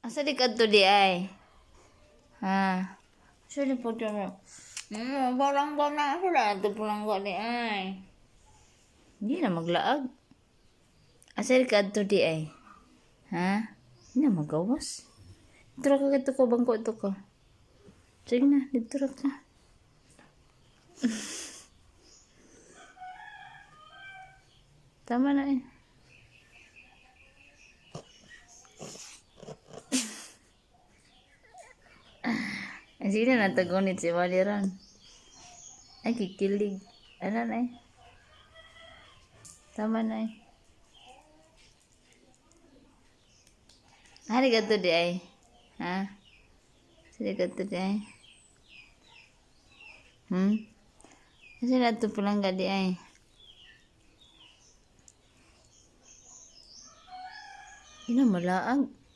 Asa di kadto di ay? Ha? Asa di po mo? Parang ba na ako na ito palangga di ay? Hindi na maglaag. Asa di kadto di ay? Ha? Hindi na magawas. Dito ra ka dito ko, bangko ito ko. Sige na, dito ra ka. Tama na eh. Ay, sige na, natagunit si Wally ron. Ay, kikilig. Ano na eh. Tama na eh. Hari ka to di ay. Ha? Sige ka to di ay. Kasi na to palangga di ay. Ina malaag.